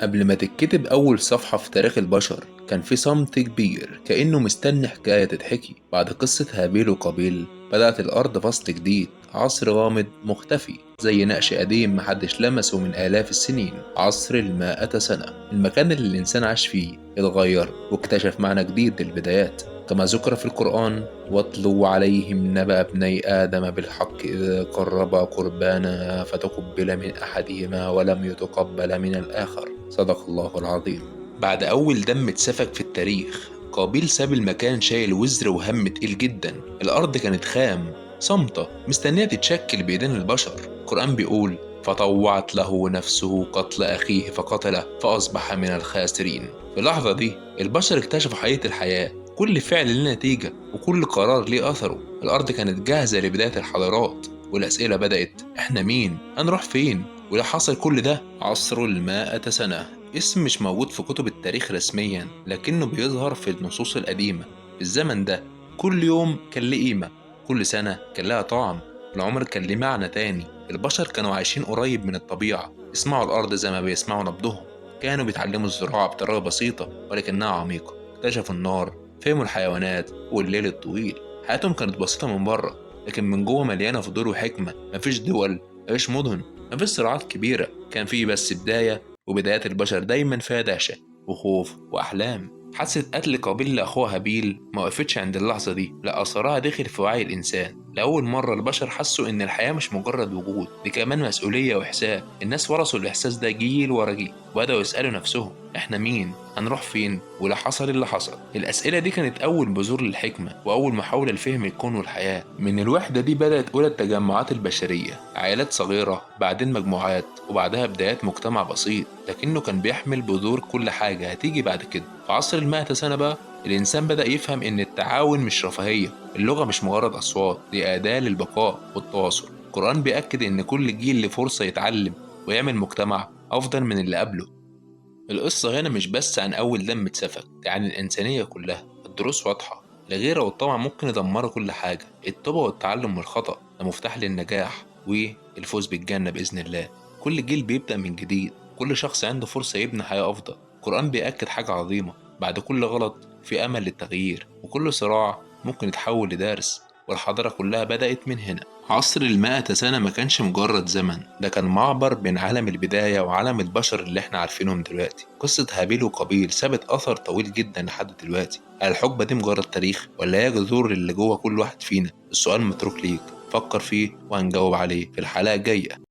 قبل ما تتكتب أول صفحة في تاريخ البشر كان في صمت كبير كأنه مستني حكاية تتحكي. بعد قصة هابيل وقابيل بدأت الأرض فصل جديد، عصر غامض مختفي زي نقش قديم محدش لمسه من آلاف السنين، عصر المائة سنة. المكان اللي الإنسان عاش فيه اتغير واكتشف معنى جديد للبدايات، كما ذكر في القرآن: واتلو عليهم نبأ ابني آدم بالحق إذ قربا قربانا فتقبل من أحدهما ولم يتقبل من الآخر. صدق الله العظيم. بعد أول دم اتسفك في التاريخ، قابيل ساب المكان شايل وزر وهم تقيل جدا. الأرض كانت خام صامتة مستنية تتشكل بإيدين البشر. القرآن بيقول: فطوعت له نفسه قتل أخيه فقتله فأصبح من الخاسرين. في اللحظة دي البشر اكتشفوا حقيقة الحياة، كل فعل له نتيجة وكل قرار ليه أثره. الأرض كانت جاهزة لبداية الحضارات، والأسئلة بدأت: إحنا مين؟ هنروح فين؟ وليه حصل كل ده؟ عصر المائة سنة اسم مش موجود في كتب التاريخ رسميا، لكنه بيظهر في النصوص القديمة. في الزمن ده كل يوم كان ليه قيمة، كل سنة كان لها طعم، العمر كان ليه معنى تاني. البشر كانوا عايشين قريب من الطبيعة، يسمعوا الأرض زي ما بيسمعوا نبضهم. كانوا بيتعلموا الزراعة بطريقة بسيطة ولكنها عميقة، اكتشفوا النار، فهموا الحيوانات والليل الطويل. حياتهم كانت بسيطة من بره، لكن من جوه مليانة فضول وحكمة. مفيش دول، مفيش مدن، مفيش صراعات كبيرة، كان فيه بس بداية، وبدايات البشر دايما فيها دهشة وخوف وأحلام. حادثة قتل قابيل لأخوه هابيل ما وقفتش عند اللحظة دي، لا، أثرها دخل في وعي الإنسان. لأول مرة البشر حسوا إن الحياة مش مجرد وجود، دي كمان مسؤولية وحساب. الناس ورثوا الإحساس ده جيل ورا جيل، وبدأوا يسألوا نفسهم: إحنا مين؟ هنروح فين؟ ولا حصل اللي حصل؟ الأسئلة دي كانت أول بذور للحكمة وأول محاولة لفهم الكون والحياة. من الوحدة دي بدأت أولى التجمعات البشرية، عائلات صغيرة، بعدين مجموعات، وبعدها بدايات مجتمع بسيط، لكنه كان بيحمل بذور كل حاجة هتيجي بعد كده. في عصر المائة سنة بقى الإنسان بدأ يفهم إن التعاون مش رفاهية، اللغة مش مجرد أصوات، دي أداة للبقاء والتواصل. القرآن بيأكد إن كل جيل له فرصة يتعلم ويعمل مجتمع أفضل من اللي قبله. القصة هنا مش بس عن أول دم اتسفك، دي عن الإنسانية كلها. الدروس واضحة: الغيرة والطمع ممكن يدمروا كل حاجة، التوبة والتعلم من الخطأ ده مفتاح للنجاح والفوز بالجنة بإذن الله. كل جيل بيبدأ من جديد، كل شخص عنده فرصة يبني حياة أفضل. القرآن بيأكد حاجة عظيمة: بعد كل غلط في أمل للتغيير، وكل صراع ممكن يتحول لدرس، والحضارة كلها بدأت من هنا. عصر المائة سنة ما كانش مجرد زمن، ده كان معبر بين عالم البداية وعالم البشر اللي احنا عارفينهم دلوقتي. قصة هابيل وقابيل سابت أثر طويل جدا لحد دلوقتي. هل الحقبة دي مجرد تاريخ ولا هي جذور اللي جوه كل واحد فينا؟ السؤال متروك ليك، فكر فيه وهنجاوب عليه في الحلقة الجاية.